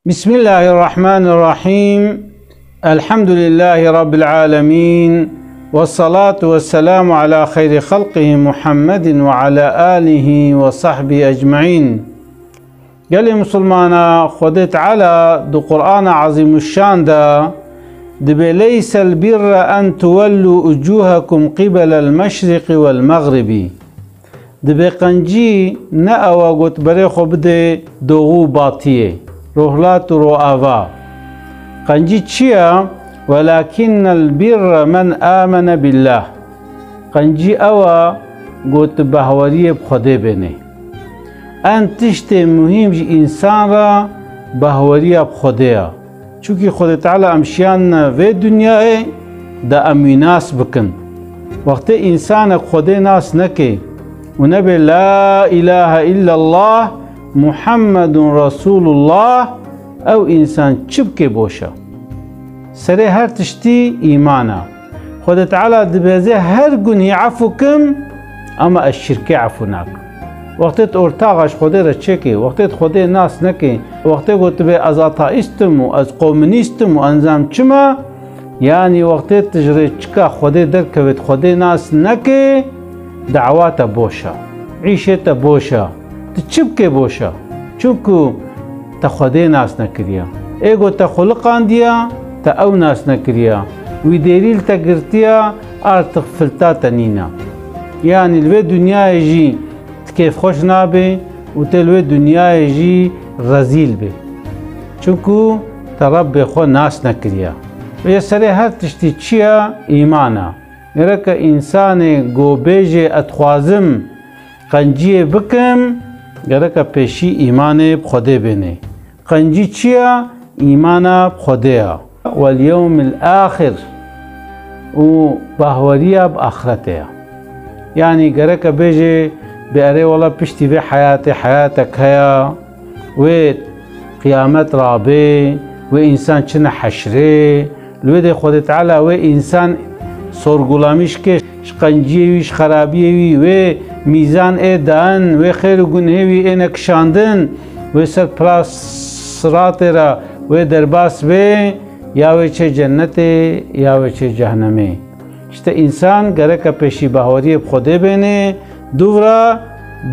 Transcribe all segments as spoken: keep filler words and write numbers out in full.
بسم الله الرحمن الرحيم. الحمد لله رب العالمين. والصلاة والسلام على خير خلقه محمد وعلى آله وصحبه أجمعين. Gelê Musulmana, Xwedê Teala di Qur'ana Azîmuşşan de dibê: "ليس البر أن تولوا وجوهكم قبل المشرق والمغرب." Dibê qencî ne ew e got berê xwe bidê doxû û batiyê, rohlat û roava. Qencî çi ye? "ولكن البر من آمن بالله." Qencî ew e got tu behweriyê bi Xwedê bênê. En tiştê muhîm ji însan re behweriya bi Xwedê ye. Çunkî Xwedê Teala em şiyandine vê dinyayê de em wî nas bikin. Wextê însanek Xwedê nas neke û nebe "La ilahe illallah Muhammedun Resulullah", ew însan çi bike boş e. Serê her tiştî îman e. Xwedê Teala dibêje her gunhî efû kim, ama ez şirkê efû nakim. Wextê tu ortaxa ji Xwedê re çêkê, wextê tu Xwedê nas nekê, wextê ku tu bê ez ateîst im û ez komunîst im û ez nizam çi me, yanî wextê tu ji rêçika Xwedê derkevê, tu Xwedê nas nekê, dawa te boş e, îşê te boş e. Tu çi bikê boş e? Çunku te Xwedê nas nekiriye. Ê ku te xuliqandiye, te ew nas nekiriye. Wî dêrî li te girtiye, artık filta te nîne. Yanî li vê dinyayê jî tu kêfxweş nabê û tê li vê dinyayê jî rezîl bê. Çunku te Rebbê xwe nas nekiriye. Û yê serê her tiştî çi ye? Îman e. Gereke însanê ku bêjê ez dixwazim qenciyê bikim, gereke pêşî îmanê bi Xwedê bênê. Qencî çi ye? Îmana bi Xwedê ye. Wel yewmil axir û bahweriya bi axretê ye. Yanî gereke bêjê bê erê wela piştî vê heyatê heyatek heye, wê qiyamet rabê, wê însan çine heşrê, li wê de Xwedê Teala wê însan sorgulamîş ke ji qenciyê wî, ji xerabiyê wî, wê mîzan ê dan, wê xêr û gunhê wî êne kişandin, wê ser pira siratê re wê derbas bê, ya wê çê cennetê, ya wê çê cehnemê. Îşte însan gereke pêşî bahweriyê bi Xwedê bênê, dûvra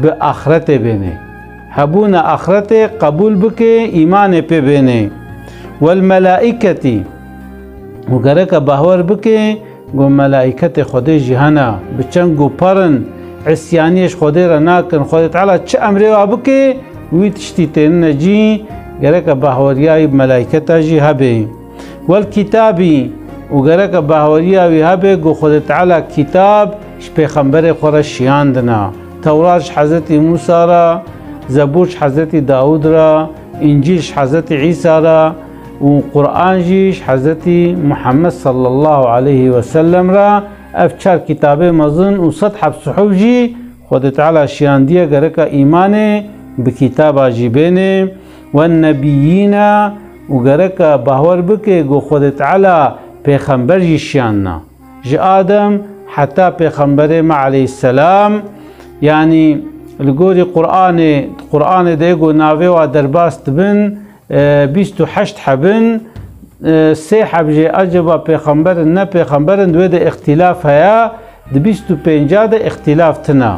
bi axretê bênê. Hebûna axretê qebûl bike, îmanê pê bênê. Wel melaîketî, û gereke bahwer bike, ku melaîketê Xwedê jî hene, bi çend ku par in, îsyaniyê ji Xwedê re nakin, Xwedê Teala çi emrê wa bike, wî tiştî tênine cî, gereke bahweriyayî bi melaîketa jî hebe. Wel kîtabî, û gereke bahweriya wî hebe ku Xwedê Teala kîtab ji pêxemberê xwe re şiyandina. Tewrat ji Hezretî Mûsa re, Zebûr ji Hezretî Dawûd re, Încîl ji Hezretî Îsa re û Quran jî ji Hezretî Muhammed sallallahu aleyhi ve sellem re. Ev çar kitabê mezin û sed heb suhuf jî Xwedê Teala şiyandiye, gereke îmanê bi kitaba jî bênê. Wen nebiyîne, û gereke bahwer bike ku Xwedê Teala pêxember jî şiyandina. Ji Adem heta pêxemberê me aleyhisselam, yanî li gorî Qur'anê, Qur'anê de ku navê wa derbas dibin, e, bîst û heşt heb in, e, sê heb jê eceba pêxember in, ne pêxember in, di wê de îxtîlaf heye, di bîst û pênca de îxtîlaf tine.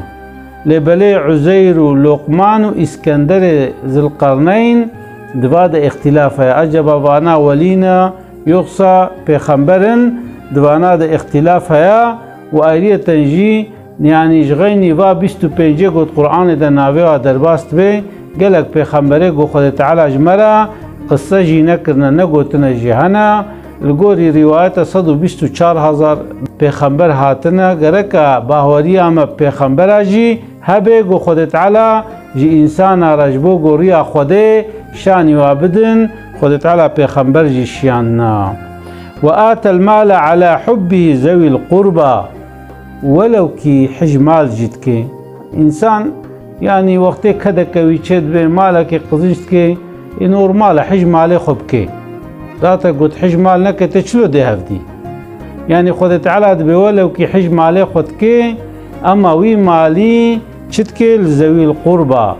Lê belê Uzeyr û Loqman û Îskenderê Zilqerneyn di va de îxtîlaf heye. Eceba vana welî ne, yoxsa pêxember in, di vana de îxtîlaf heye û ayriyeten jî, yanî ji xeynî va bîst û pêncê ku di Qur'anê de navê wa derbas dibe, gelek pêxemberê ku Xwedê Teala ji me re qise jî nekirine, negotine jî hene. Li gorî rîwayeta sed û bîst û çar hezar pêxember hatine, gereke bahweriya me bi pêxembera jî hebe ku Xwedê Teala ji însana re ji bo goriya Xwedê şanî wa bidin, Xwedê Teala pêxember jî şiyandina. Ve atel male ala hubbî zewîl qurba. Welew kî hij mal jî dike. Însan, yanî wextê kedeke wî çêdibe, malekê qizînc dike, ê normal e, hij malê xwe bike. Zaten got hij mal neke, te çilo dê hevdî? Yanî Xwedê Teala dibe welew kî hij malê xwe dike, ema wî malî çi dike? Li zewîl qurba,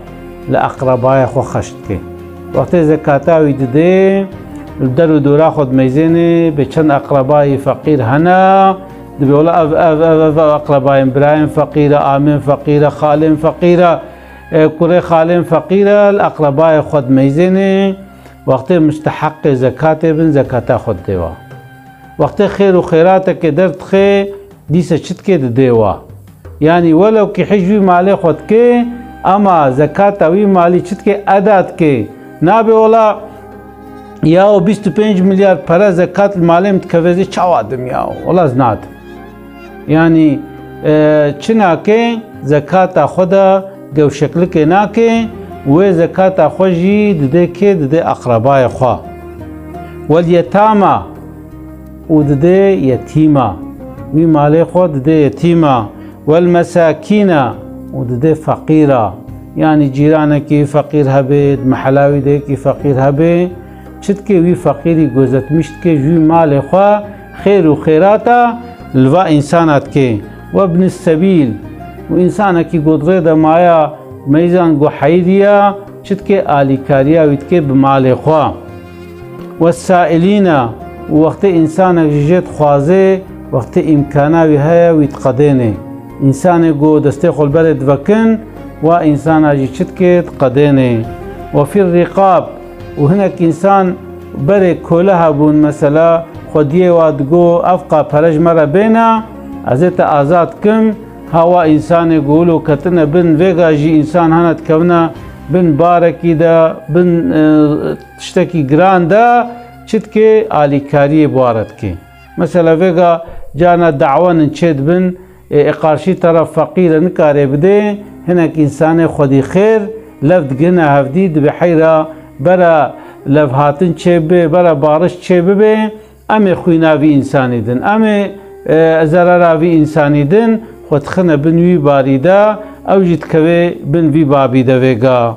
li eqrebayê xwe xerc dike. Wextê zekata wî didê, li der û dora xwe dimeyzênê, bê çend eqrebayî feqîr hene, dibê wela ev, ev, ev, ev, ev eqrebayên birayên feqîr e, amên feqîr e, xalên feqîr e, e, kurê xalên feqîr e, li eqrebayê xwe dimeyzênê, wextê musteheqê zekatê bin, zekata xwe didê wa. Wextê xêr û xêratekê derdixê, dîse çi dikê didê wa. Yanî welew kî hîç wî malê xwe dikê, ema zekata wî malî çi dikê eda dikê. Nabê wela ya o bîst û pênc milyar pere zekat li malê min dikeve zê çawa dim ya. Wela ez nadim. Yanî, e, çi nake, zekata xwe de gewşeklikê nake, wê zekata xwe jî didê kê, didê eqrebayê xwe. Wel yetama, û didê yetîma. Wî malê xwe didê yetîma. Wel mesakîna, û didê feqîra. Yanî cîranekî feqîr hebê, di mehela wî de yekî feqîr hebê, çi dikê wî feqîrî gozetmîş dikê, ji wî malê xwe xêr û xêrata li va însana dikê. Webnis sebîl, û însanekî ku di rê de maya, meyzan ku heyirî ya, çi dikê alîkariya wî dikê bi malê xwe. Wessailîna, û wextê însanek ji jê dixwazê, wextê îmkana wî heye, wî diqedênê. Însanê ku destê xwe li berê divekin, wa însana jî çi dikê, diqedênê. Wefir rîqab, û hinek însan berê kole hebûn, mesela xwediyê wa digo, ev qa pere ji me re bêne, ez ê te azad kim, ha wa însanê ku wilo ketine bin, vêga jî însan hene dikevine bin barekî de, bin, e, tiştekî giran de, çi dikê, alîkariyê bi wa re dikê. Mesela vêga carna dawenin çêdibin, ê, ê qarşî teref feqîr e, nikare bidê, hinek însanê xwedî xêr, lev digihine hevdî, dibê heyra bera levhatin çêbibe, bera bariş çêbibe, em ê xwîna vî însanî din, em ê, e, zerera vî însanî din, xwe dixine bin wî barî de, ew jî dikeve bin vî babî de vêga.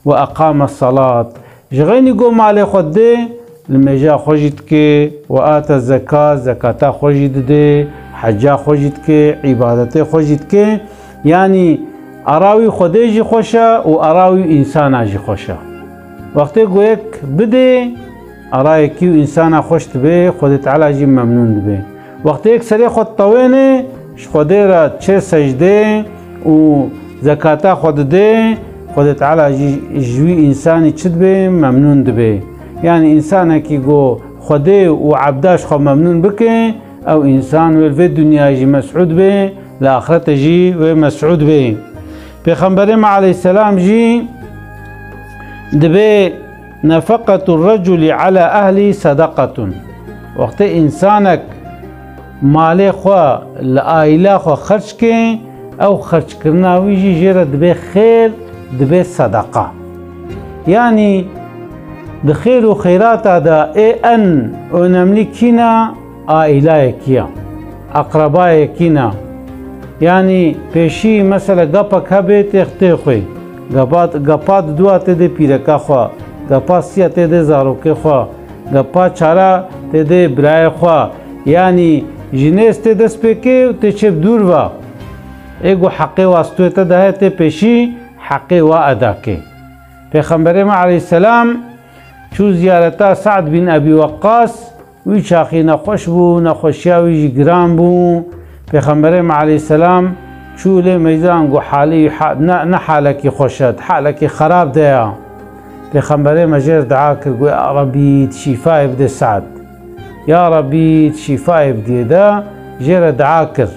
Ve eqame salat. Ji xeynî ku malê xwe didê, limêja xwe jî dikê, ve ate zekat, zekata xwe jî didê, heca xwe jî dikê, îbadetê xwe jî dikê. Yanî ara wî Xwedê jî xweş e û ara wî însana jî xweş e. Wextê ku yek bidê, ara yekî û însana xweş dibe, Xwedê Teala jî memnûn dibe. Wextê yek serê xwe ditewênê, ji Xwedê re çê secdê û zekata xwe didê, Xwedê Teala jî ji wî însanî çi dibe? Memnûn dibe. Yanî însanekî ku Xwedê û ebda ji xwe memnûn bike, ew însan wê li vê dinyayê jî mesûd be, li axirete jî wê mesûd be. Pêxemberê me aleyhisselam jî dibê, "Nefeqetu reculi ala ehli sedaqetun." Wextê însanek malê xwe li aîla xwe xerc ke, ew xerckirina wî jî jê re dibe xêr, dibe sedeqa. Yanî di xêr û xêrata de ê en önemli kîna? Aîlayekî ya, eqrebayekî na. Yanî pêşî mesela gapek hebê tê xitê xwê. Gapa, gapa diduwa tê dê pîreka xwe. Gapa siya tê dê zarokê xwe. Gapa çara tê dê birayê xwe. Yanî ji nêz tê dest pê kê û tê çê bi dûr ve. Ê ku heqê wa stûyê te de heye tê pêşî heqê wa eda kê. Pêxemberê me aleyhisselam çû ziyareta Sa'd bin Ebî Weqqas, wî çaxî nexweş bû, nexweşiya wî jî giran bû. Pêxemberê me aleyhisselam çû lê meydan got, halî ha-, ne, ne halekî xweş e, halekî xerab de ya. Pêxemberê me jê re dua kir, got, "Ya Rebî, tu şîfayê bide Sa'd. Ya Rebî, tu şîfayê bidiyê." De jê re dua kir.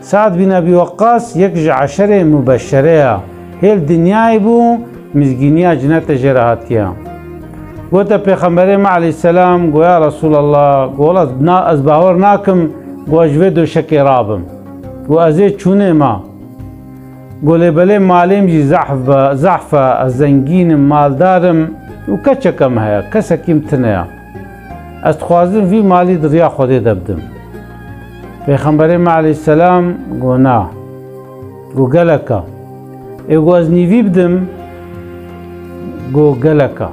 Sa'd bin Ebî Weqqas yek ji eşerê mubeşere ya. Hêl dinyayê bû, mizgîniya cinete jê re hatiye. Gote Pêxemberê me aleyhisselam, go, "Ya Resulallah," go, "wela ez na-, ez bawer nakim, go, ez ji vê doşekê rabim. Go, ez ê çûnê me. Go, lê belê malê min jî zehf be, zehf e, ez zengîn im, maldar im û keçeke min heye, kesekî min tune ye. Ez dixwazim vî malî di riya Xwedê de bidim." Pêxemberê me aleyhisselam go, "Na." Go, "Gelek e." Ê go, "Ez nîvî bidim." Go, "Gelek e."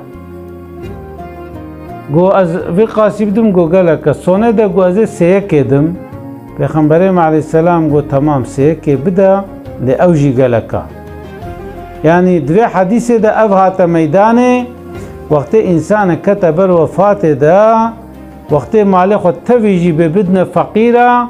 Go, "Ez vê qasî bidim." Go, "Gelek e." "Sonê de," go, "ez ê sêyekê dim." Pêxemberê me aleyhisselam go, "Temam, sêyekê bide, lê ew jî gelek e." Yanî di vê hedîsê de ev hate meydanê, Wextê însanek kete ber wefatê de, wextê malê xwe tevî jî bê bidine feqîra,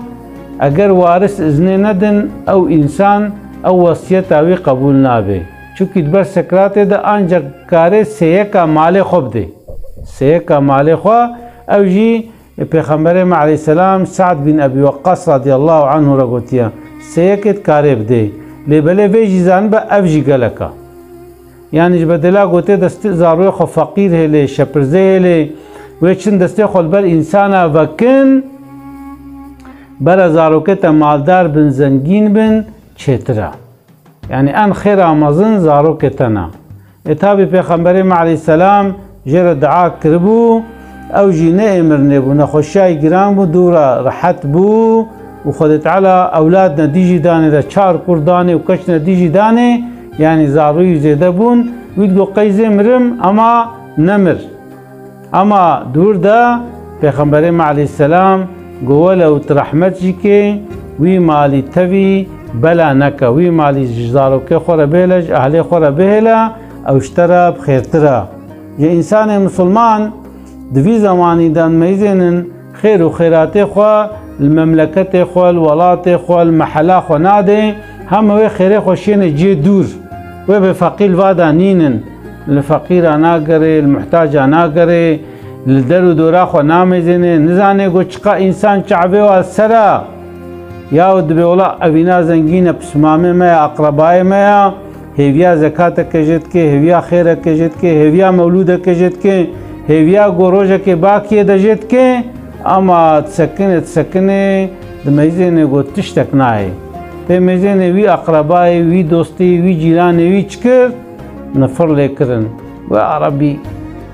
eger waris iznê nedin, ew însan ew wesiyeta wî qebûl nabe. Çunkî di ber sekratê de ancak karê sêyeka malê xwe bidê. Sêyeka malê xwe, ew jî Pêxemberê me aleyhisselam Sa'd bin Ebî Weqqas radiyallahu anhu re gotiye, sêyekê dikarê bidê. Lê belê vê jî zanibe ev jî gelek e. Yanî ji bedela ku tê destê zaroyê xwe feqîr hêlê, şepirzê hêlê, wê çin destê xwe li ber însana vekin, bera zarokê te maldar bin, zengîn bin, çêtir e. Yanî en xêra mezin zarokê te ne. Ê tabî Pêxemberê me aleyhisselam jê re dua kiribû, ew jî ne ê mirinê bû, nexweşiyayî giran bû, dû re rehet bû û Xwedê Teala ewlad nedî jî danê de, çar kur danê û keç nedî jî danê, yanî zaroyî zêde bûn. Wî digot, qey zê mirim, ema nemir. Ema dûr de Pêxemberê me aleyhisselam got, welew tu rehmet jî kê, wî malî tevî bela neke, wî malî ji zarokê xwe re bihêle, ji ehlê xwe re bihêle, ew ji te re bi xêrtir e. Ji însanê misilman di vî zemanî de meyzênin xêr û xêratê xwe li memleketê xwe, li welatê xwe, li mehela xwe nadê, heme wê xêrê xwe şênê cê dûr. Wê bê feqîr va de nînin. Li feqîra nagerê, li muhtaca nagerê, li der û dora xwe nameyzênê, nizanê ku çiqa însan çavê wa ser e. Yaw dibê wela evîna zengîn e, pismamê me ye, aqrebayê me ye, hêviya zekateke jê dike, hêviya xêreke jê dike, hêviya mewlûdeke jê dike, hêviya ku rojekê bakiyê de jê dike, ama disekine, disekine, dimeyzêne ku tiştek nayê. Pê meyzêne wî aqrebayê, wî dostî, wî cîranê wî çi kir? Nifir lê kirin. We Erebî,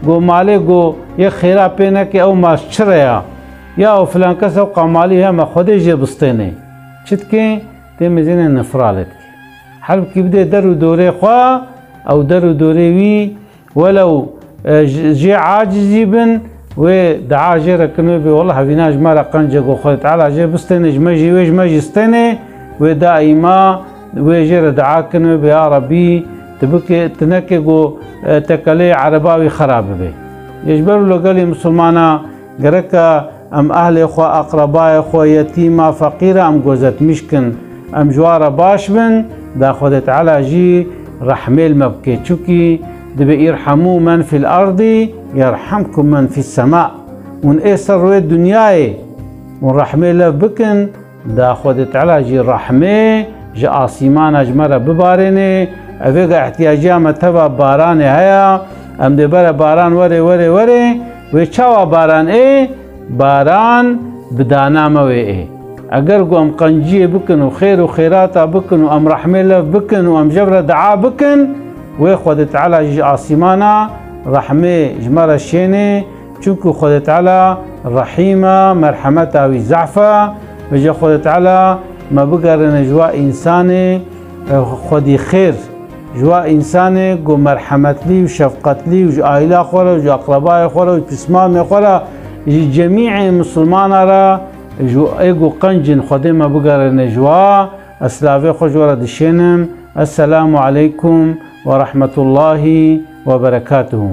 go malê go yê xêra pê neke, ew mal çi re ya? Ya û filan kes ew qamalî heme Xwedê jê bistênê. Çi dikê? Tê mezênê nifra lê dikê. Halbukî bidê der û dorê xwe, ew der û dorê wî, welew, e, j-, jê acizî bin, wê dua jê re kin, wê bê, "Wallah, evîna ji me re qenc e, go Xwedê Teala jê bistênê, ji me jî wê, ji me jî stênê." Wê daîma wê jê re dua kin, wê bê, "Ya Rebî, tu bike, tu neke go, e, tekelê ereba wî xera bibe." Yê ji ber wilo gelê misilmana gereke em ehlê xwe, aqrebayê xwe, yetîma, feqîra em gozetmîş kin. Em ji wa re baş bin, da Xwedê Teala jî rehmê li me bike. Çunkî dibê, "Îrhemû men fil erdî, yerhemkum men fis sema." Hûn ê ser rûyê dinyayê, hûn rehmê lev bikin, da Xwedê Teala jî rehmê ji asîmana ji me re bibarênê. Evê ga ihtiyaciya me teva baranê heye, em dê bere baran werê, werê, werê. Wê çawa baran ê? Baran bi dana me wê ê. Eger ku em qenciyê bikin û xêr û xêrata bikin û em rehmê lev bikin û em jev re dua bikin, wê Xwedê Teala jî ji asîmana rehmê ji me re şênê. Çunku Xwedê Teala rehîm e, merhemeta wî zehf e. Vêce Xwedê Teala me bigerîne ji wa însanê, e, xwedî xêr, ji wa însanê ku merhemetlî û şefqetlî û ji aîla xwe re û ji aqrebayê xwe re û pismamê xwe re, ji cemîê misilmana re, ji ê ku qenc in, Xwedê me bigerîne ji wa. Ez silavê xwe ji we re dişênim. Esselamu aleykum ve rahmetullahi ve berekatuhu.